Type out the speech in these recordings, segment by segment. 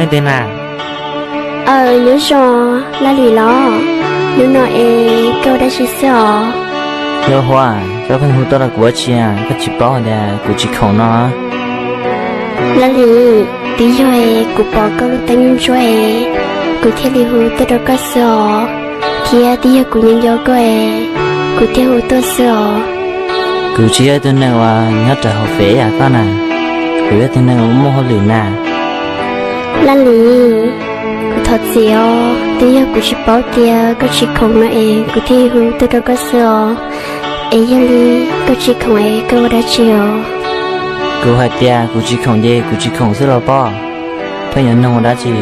Leej twg na? Aw, nyob zoo, Laj Lis los? Hnub no es koj ua dab tsi xwb os? Nkauj Huab, koj pheej hu tuaj rau kuv ua dab tsi, koj tsis paub hais tias kuv tsis khoom no? Laj Lis, twb yog es kuv pom koj lub teeb ntsuab es kuv thiaj li hu tuaj rau koj xwb os, thiab twb yog kuv nyob nco koj es kuv thiaj hu tuaj xwb os. Kuv tsis yog ib tug neeg uas nyob rau hauv fem yam koj na, kuv yog ib tug neeg uas muaj hauj lwm na. Laj Lis, kuv thov txim os, twb yog kuv tsis paub tias koj tsis khoom no es kuv thiaj hu tuaj rau koj xwb os. Es yog li koj tsis khoom es koj ua dab tsi os? Kuv hais tias kuv tsis khoom ces kuv tsis khoom xwb los pob, pheej yuav nug ua dab tsi?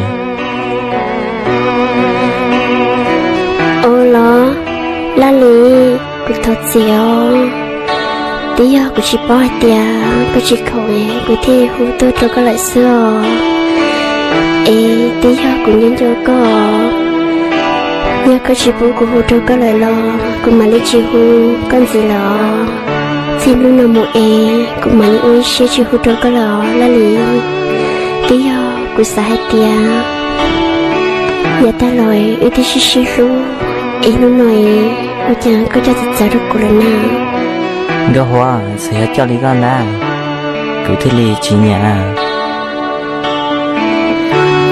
Ua los, Laj Lis, kuv thov txim os, twb yog kuv tsis paub hais tias koj tsis khoom es kuv thiaj hu tuaj rau koj lawm xwb os. Es twb yog kuv nyob nco koj, yog koj tsis pub kuv hu rau koj lawm los kuv mam li tsis hu koj ntxiv lawm os. Txij hnub no mus es kuv mam li ua ib siab tsis hu rau koj lawm os Laj Lis. Twb yog kuv xav hais tias yav tag los wb twb sib sib hlub, es hnub no es ua cas koj coj txawv txawv rau kuv lawm na? Nkauj Huab, txawm yog coj li koj ntag, kuv thiaj li tsis nyiam.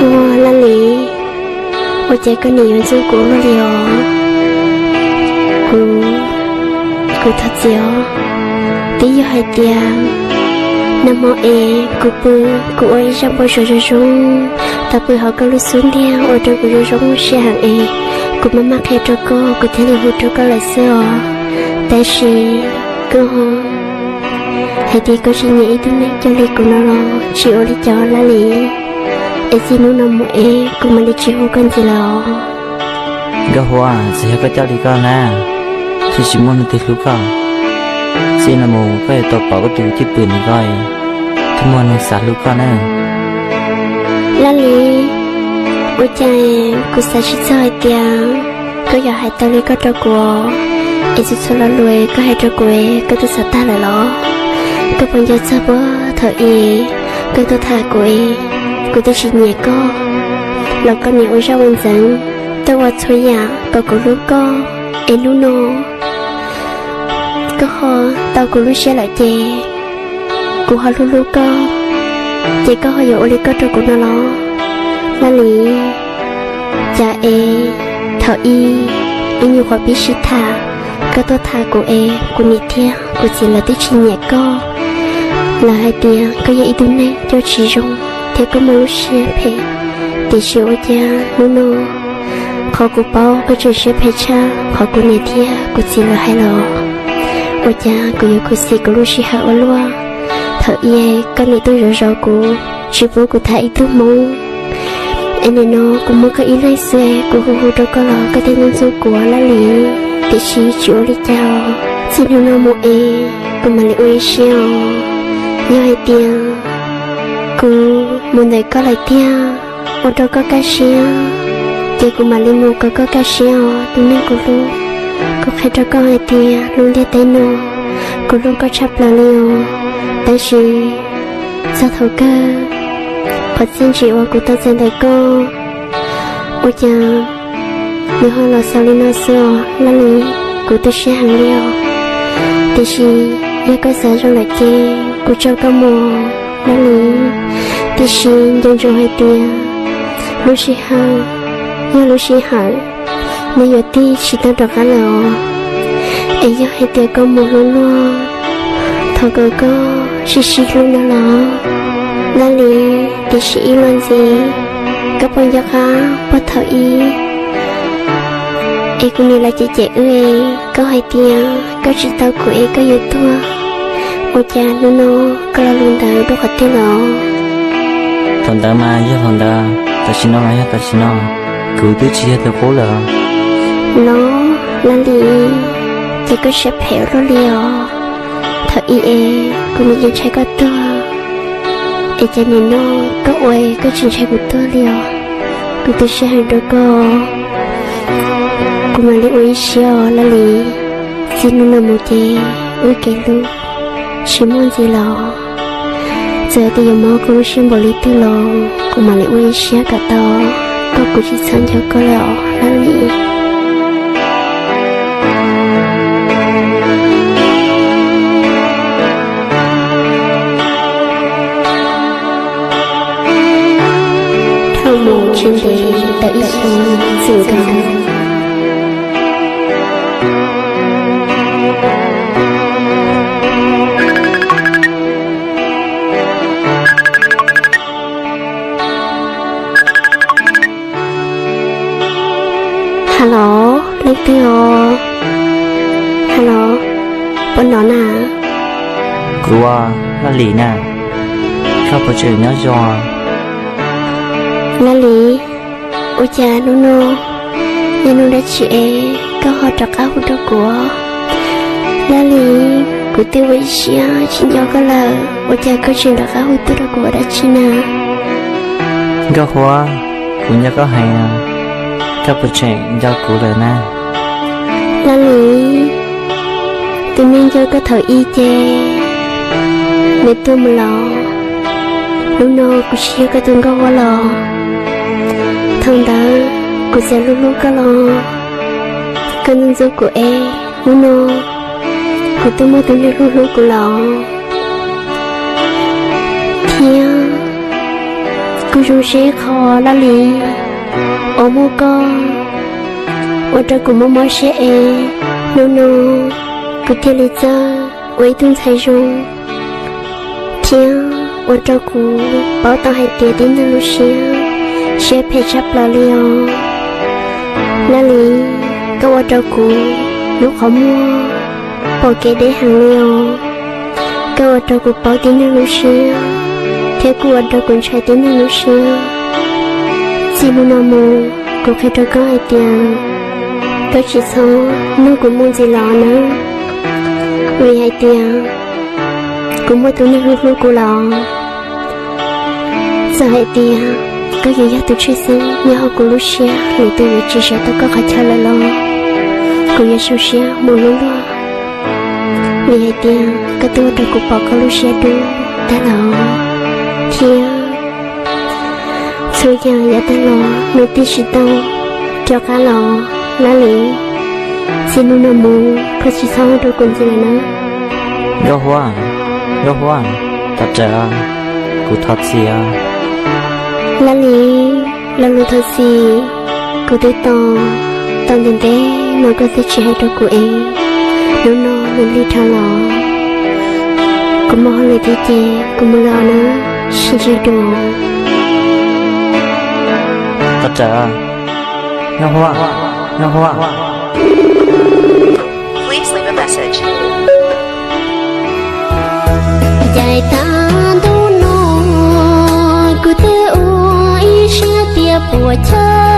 Ua Laj Lis, ua cas koj nim yuav ntxub kuv ua luaj li os? Kuv, kuv thov txim os. Twb yog hais tias nag hmo es kuv pw, kuv ua ib zaj npau suav zoo zoo, tau pw hauv koj lub xub ntiag ua rau kuv zoo zoo siab heev es kuv maj maj qhia rau koj, kuv thiaj li hu rau koj lawm xwb os. Tab sis koj hais tias koj tsis nyiam ib tug neeg coj li kuv no los tsis ua li cas Laj Lis. Es txij hnub no mus es kuv mam li tsis hu koj ntxiv lawm os. Nkauj Huab, txawm yog koj coj li koj na, thiaj tsis muaj neeg twg hlub koj. Txij no mus koj yuav tau pom koj tus cwj pwm ntawm ko, thiaj muaj neeg xav hlub koj na. Laj Lis, ua cas kuv xav tsis txog hais tias koj yuav hais tau li koj rau kuv, es txhua txhua lo lus koj hais rau kuv koj twb xav tag lawm los? Koj puas nco txog puag thaum ub koj tuaj tham kuv es kuv twb tsis nyiam koj los koj nim ua zaj ua ntxeev tuaj ua txhua yam kom kuv hlub koj, es hnub no koj ho tau kuv lub siab lawm ces kuv ho hlub hlub koj, ces koj ho yuav ua li koj rau kuv no los? Laj Lis, cas es thaum ub ib nyuag qhuav pib sib tham, koj tuaj tham kuv es kuv niam thiab kuv txiv lawv twb tsis nyiam koj. Lawv hais tias koj yog ib tug neeg coj tsis zoo thiab koj muaj lub siab phem. Tiam sis ua cas hnub no qhov kuv paub koj tseem siab phem tshaj qhov kuv niam thiab kuv txiv lawv hais los? Ua cas kuv yuav khuv xim kuv lub sij hawm ua luaj? Thaum ub koj niam tuaj zov zov kuv, tsis pub kuv tham ib tug hmoob, es nim no kuv muaj koj ib leeg xwb, kuv hu hu rau koj los koj thiaj ntxub ntxub kuv Laj Lis. Tiam sis tsis ua li cas, txij hnub no mus es kuv mam li ua ib siab os. Yog hais tias kuv mus ntawm koj lawm tiag, ua rau koj kaj siab, ces kuv mam li mus kom koj kaj siab os tus neeg kuv hlub. Kuv qhia rau koj hais tias lub ntiaj teb no kuv hlub koj tshaj plaws li os. Tab sis txog thaum kawg, qhov txiaj ntsim uas kuv tau txais ntawm koj, ua cas nws ho los xaus li no xwb os Laj Lis. Kuv tu siab heev li os. Tiam sis yog koj xav zoo lawm ces kuv tso koj mus Laj Lis. Tiam sis nco ntsoov hais tias lub sij hawm yog lub sij hawm, nws yuav tig tsis tau rov qab lawm os. Es yog hais tias koj mus hlub luag, thov kom koj sib sib hlub no los Laj Lis. Tiam sis ib los ntxiv, koj puas nco qab puag thaum ub es kuv niam lawv cem cem wb es koj hais tias koj tsis tau kuv es koj yuav tuag, ua cas hnub no koj lo lus ntawd dua qhov twg los? Thaum ntawd mas yog thaum ntawd, tam sim no mas yog tam sim no, kuv twb tsis yog tus qub lawm. Los Laj Lis, ces koj siab phem ua luaj li os. Thaum ub es kuv nim yeej ntshai koj tuag, es cas nim no koj ua koj tsis ntshai kuv tuag li os. Kuv tu siab heev rau koj, kuv mam li ua ib siab os Laj Lis. Txij hnub no mus ces wb kev hlub tsis muaj ntxiv los. Txawm tias yuav mob koj lub siab npaum li twg los kuv mam li ua ib siab kom tau, koj kuv tsis txhob nco koj lawm os Laj Lis. Dhau mus tsis ntev tau ib xyoos txwm nkaus. Hello, leej twg os? Hello, puas hnov na? Kuv, Laj Lis na, koj puas tseem nyob zoo? Laj Lis, ua cas hnub no yog hnub dab tsi es koj ho rov qab hu rau kuv? Laj Lis, kuv twb ua ib siab tsis nco koj lawm, ua cas koj tseem rov qab hu tuaj rau kuv ua dab tsi na? Nkauj Huab, kuv nco koj heev, koj puas tseem nco kuv lawm na? Laj Lis, tus neeg nco koj thaum ub ces nws tuag mus lawm. Hnub no kuv tsis yog koj tus Nkauj Huab lawm. Thaum ntawd kuv txawm hlub hlub koj los koj ntxub ntxub kuv es hnub no kuv twb muaj tus neeg hlub hlub kuv lawm. Thiab kuv zoo siab ib qho Laj Lis, uas muaj koj ua rau kuv mob mob siab es hnub no kuv thiaj li txawj ua ib tug ntxhais zoo, thiab ua rau kuv paub tau hais tias tib neeg lub siab, siab phem tshaj plaws li os. Laj Lis, koj ua rau kuv lub qhov muag pom kev deb heev li os. Koj ua rau kuv paub tib neeg lub siab, thiab kuj ua rau kuv ntshai tib neeg lub siab. Txij hnub no mus, kuv qhia rau koj hais tias koj tsis txhob nug kuv mus ntxiv lawm nawb, vim hais tias kuv muaj tus neeg hlub hlub kuv lawm. Txawm hais tias koj yuav yog tus tshwj xeeb nyob hauv kuv lub siab, lwm tus yuav tsis sawv tau koj qhov chaw lawm los kuv yuav zoo siab mus hlub luag, vim hais tias koj twb ua rau kuv pom koj lub siab dub tag lawm, thiab txhua yam yav tag los nws twb tsis tau rov qab los. Laj Lis, txij hnub no mus koj tsis txhob hu rau kuv ntxiv lawm na. Nkauj Huab, Nkauj Huab, thov rawm, kuv thov txim os. Laj Lis, lo lus thov txim kuv twb tos tau ntev ntev no koj twb tsis hais rau kuv es hnub no nws lig dhau los. Kuv muaj hauj lwm thiab ces kuv mus lawm nawb, sib ntsib dua. Thov rawm, Nkauj Huab, Nkauj Huab. Caij tag ntuj no kuv twb ua ib siab tias puas chaw